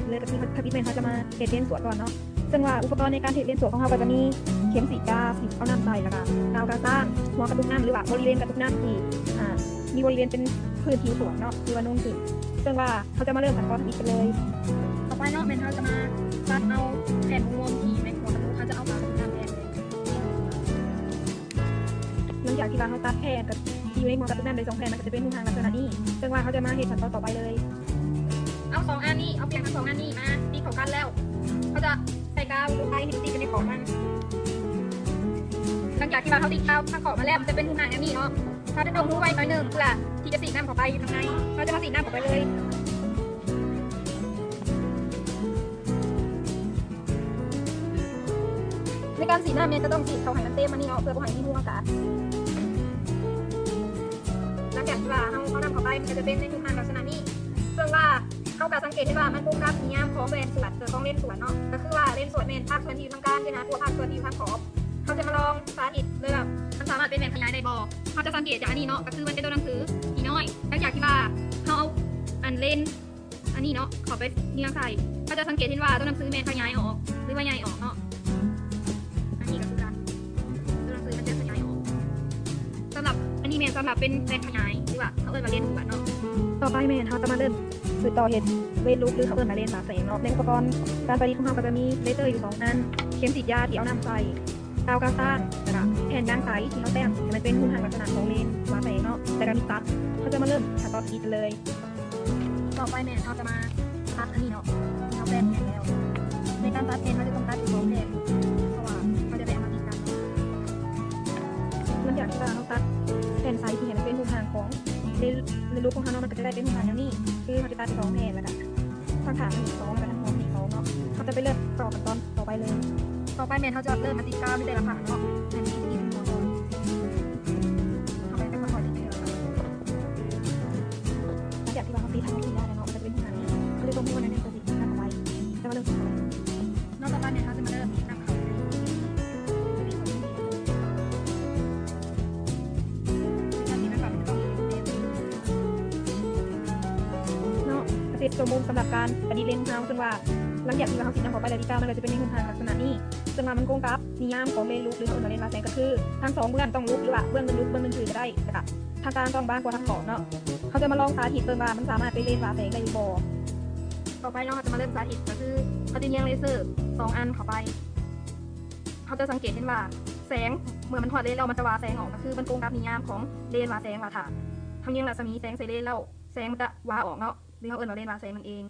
ເລີຍກໍຄືທຳອິດແມ່ນເຮົາຈະມາເຮັດເລນສວດກ່ອນເນາະ. ເຊິ່ງວ່າອຸປະກອນໃນການເຮັດເລນສວດຂອງເຮົາກໍຈະມີເຂັມສີດຢາທີ່ເອົານ້ຳໃສ່ ແລ້ວກໍກາວກາສ້າງ ຫົວກະຕຸກນ້ຳ ຫຼືວ່າບໍລິເວນກະຕຸກນ້ຳທີ່ ອ່າ ມີບໍລິເວນເປັນພື້ນຜິວສວນເນາະ ຫຼືວ່ານຸ່ງຂຶ້ນ. ເຊິ່ງວ່າເຮົາຈະມາເລີ່ມຂັ້ນຕອນທຳອິດກັນເລີຍ. ຕໍ່ໄປເນາະ ແມ່ນເຮົາຈະມາຕັດເອົາແຜ່ນງວງທີ່ແມ່ນຫົວກະຕຸກ ເຮົາຈະເອົາມາເປັນນ້ຳແທນ. ຫຼັງຈາກທີ່ວ່າເຮົາຕັດແຜ່ນກັບທີ່ຢູ່ໃນຫົວກະຕຸກນ້ຳໄດ້ສອງແຜ່ນ ມັນກໍຈະເປັນຮູບຮ່າງລັກສະນະນີ້. ເຊິ່ງວ່າເຮົາຈະມາເຮັດຂັ້ນຕອນຕໍ່ໄປເລີຍ. ເອົາສອງອັນນີ້ ເອົາແປ້ງທັງສອງອັນນີ້ມາຕິດເຂົ້າກັນແລ້ວ ເຮົາຈະໃສ່ກາວລົງໄປໃຫ້ມັນຕິດຢູ່ໃນຂອບມັນ. ຫຼັງຈາກທີ່ວ່າເຮົາຕິດກາວທັງຂອບມາແລ້ວ ມັນຈະເປັນຮູບຮ່າງແບບນີ້ເນາະ. ເຮົາຈະຕ້ອງຮູ້ໄວ້ໜ້ອຍໜຶ່ງ ເພື່ອທີ່ຈະສີດນ້ຳເຂົ້າໄປຢູ່ທາງໃນ. ເຮົາຈະມາສີດນ້ຳເຂົ້າໄປເລີຍ. ໃນການສີດນ້ຳແມ່ນຈະຕ້ອງສີດເຂົ້າໃຫ້ມັນເຕັມອັນນີ້ເນາະ ເພື່ອບໍ່ໃຫ້ມີຮູອາກາດ. ຫຼັງຈາກທີ່ວ່າເຮົາເອົານ້ຳເຂົ້າໄປ ມັນກໍຈະເປັນໃນຮູບຮ່າງລັກສະນະນີ້. ເຊິ່ງວ່າເຮົາກໍສັງເກດເຫັນວ່າມັນກົງກັບນິຍາມຂອງແວ່ນສວດ ເອີ ຂອງເລນສວດເນາະ. ກໍຄືວ່າເລນສວດແມ່ນພາກສ່ວນທີ່ຢູ່ທາງກາງ ຈະໜາກວ່າພາກສ່ວນທີ່ຢູ່ທາງຂອບ. ເຮົາຈະມາລອງສາທິດເລີຍວ່າມັນສາມາດເປັນແວ່ນຂະຫຍາຍໄດ້ບໍ່. ເຮົາຈະສັງເກດຈາກອັນນີ້ເນາະ ກໍຄືມັນເປັນຕົວໜັງສືທີ່ນ້ອຍ. ຫຼັງຈາກທີ່ວ່າເຮົາເອົາອັນເລນ ອັນນີ້ເນາະ ເຂົ້າໄປເນຍໃສ່ ເຮົາຈະສັງເກດເຫັນວ່າຕົວໜັງສືແມ່ນຂະຫຍາຍອອກ ຫຼືວ່າໃຫຍ່ອອກເນາະ. ອັນນີ້ກໍຄືກັນ ຕົວໜັງສືມັນຈະຂະຫຍາຍອອກ. ສຳລັບອັນນີ້ແມ່ນສຳລັບເປັນແວ່ນຂະຫຍາຍ ຫຼືວ່າເຮົາເອີ້ນວ່າເລນສວດເນາະ. ຕໍ່ໄປແມ່ນເຮົາຈະມາເລີ່ມສືບຕໍ່ເຮັດເລນລູບ ຫຼືເຮົາເອີ້ນວ່າເລນວາແສງເນາະ. ໃນອຸປະກອນການປະດິດຂອງເຮົາກໍຈະມີເລເຕີຢູ່ສອງອັນ, ເຂັມສີດຢາທີ່ເອົານ້ຳໃສ່, ກາວກາວສ້າງ ແລ້ວກະແຜ່ນຢາງໃສທີ່ເຮົາແຕ້ມໃຫ້ມັນເປັນຮູບຮ່າງລັກສະນະຂອງເລນວາແສງເນາະ ແລ້ວກະມີຕັດ. ເຮົາຈະມາເລີ່ມຂັ້ນຕອນຜະລິດກັນເລີຍ. ຕໍ່ໄປແມ່ນເຮົາຈະມາຕັດອັນນີ້ເນາະ ທີ່ເຮົາແປງແຜ່ນແລ້ວ. ໃນການຕັດແຜ່ນເຮົາຈະຕ້ອງຕັດເປັນສອງແຜ່ນ ເພາະວ່າເຮົາຈະໄປເອົາມາຕິດກັນ. ຫຼັງຈາກທີ່ວ່າເຮົາຕັດແຜ່ນໃສທີ່ໃຫ້ມັນເປັນຮູບຮ່າງຂອງເລນ ເລນລູບຂອງເຮົາເນາະ ມັນກໍຈະໄດ້ເປັນຮູບຮ່າງແນວນີ້ ຄືເຮົາຈະຕັດເປັນສອງແຜ່ນ ແລ້ວກໍທາງຂ້າງອີກສອງ ແລ້ວກໍທາງຫົວອີກສອງເນາະ. ເຮົາຈະໄປເລີ່ມຕໍ່ຂັ້ນຕອນຕໍ່ໄປເລີຍ. ຕໍ່ໄປແມ່ນເຮົາຈະເລີ່ມມາຕິດກາວໃນແຕ່ລະຂ້າງເນາະ ໃຫ້ມັນຕິດຢູ່ຫົວກ່ອນ. ເຮົາໄປຄ່ອຍໆຕິດເທື່ອ. ຫຼັງຈາກທີ່ວ່າເຮົາຕິດທັງໝົດທຸກຢ່າງແລ້ວເນາະ ມັນກໍຈະເປັນປະມານນີ້. ເຮົາຈະຕ້ອງຮູ້ວ່າແນວໃດເຮົາຊິນຳເຂົ້າໄປ. ຈະມາເລີ່ມ ເນາະ ຕໍ່ໄປແມ່ນເຮົາຈະມາເລີ່ມນຳເຂົ້າໃນເນາະ ກະເສັດສົມບູນສຳລັບການປະດິດເລນຂອງເຮົາ. ເຊິ່ງວ່າຫຼັງຈາກທີ່ວ່າເຮົາສີດນ້ຳເຂົ້າໄປແລ້ວ ທີ່ເກົ່າມັນກໍຈະເປັນໃນຮູບຮ່າງລັກສະນະນີ້. ເຊິ່ງວ່າມັນກົງກັບນິຍາມຂອງເລນລູບ ຫຼືເຮົາເອີ້ນວ່າເລນວາແສງ ກໍຄືທັງສອງເບື້ອງຕ້ອງຫຼຸບ ຫຼືວ່າເບື້ອງໜຶ່ງຫຼຸບເບື້ອງໜຶ່ງຖືກໍໄດ້ ແລ້ວກະທາງກາງຕ້ອງບາງກວ່າທາງຂອບເນາະ. ເຮົາຈະມາລອງສາທິດເບິ່ງວ່າມັນສາມາດເປັນເລນວາແສງໄດ້ຫຼືບໍ່. ຕໍ່ໄປເນາະ ເຮົາຈະມາເລີ່ມສາທິດ ກໍຄືເຮົາຈະຍ່ຽງເລເຊີສອງອັນເຂົ້າໄປ. ເຮົາຈະສັງເກດເຫັນວ່າແສງ ເມື່ອມັນຮອດເລນແລ້ວ ມັນຈະວາແສງອອກ ກໍຄືມັນກົງກັບນິຍາມຂອງເລນວາແສງວ່າ ຖ້າເຮົາຍິງລັດສະໝີແສງໃສ່ເລນແລ້ວ ແສງມັນຈະວາອອກເນາະ ຫຼືເຮົາເອີ້ນວ່າເລນວາແສງນັ້ນເອງ.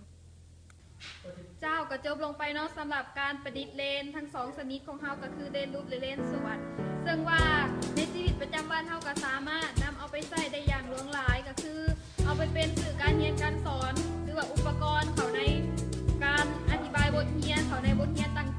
ເຈົ້າ ກໍຈົບລົງໄປເນາະ ສຳລັບການປະດິດເລນທັງສອງຊະນິດຂອງເຮົາ ກໍຄືເລນລູບ ແລະ ເລນສວດ. ເຊິ່ງວ່າໃນຊີວິດປະຈຳວັນເຮົາກໍສາມາດນຳເອົາໄປໃຊ້ໄດ້ຢ່າງຫຼວງຫຼາຍ ກໍຄືເອົາໄປເປັນສື່ການຮຽນການສອນ ຫຼືວ່າອຸປະກອນເຂົ້າໃນການອະທິບາຍບົດຮຽນ ເຂົ້າໃນບົດຮຽນຕ່າງ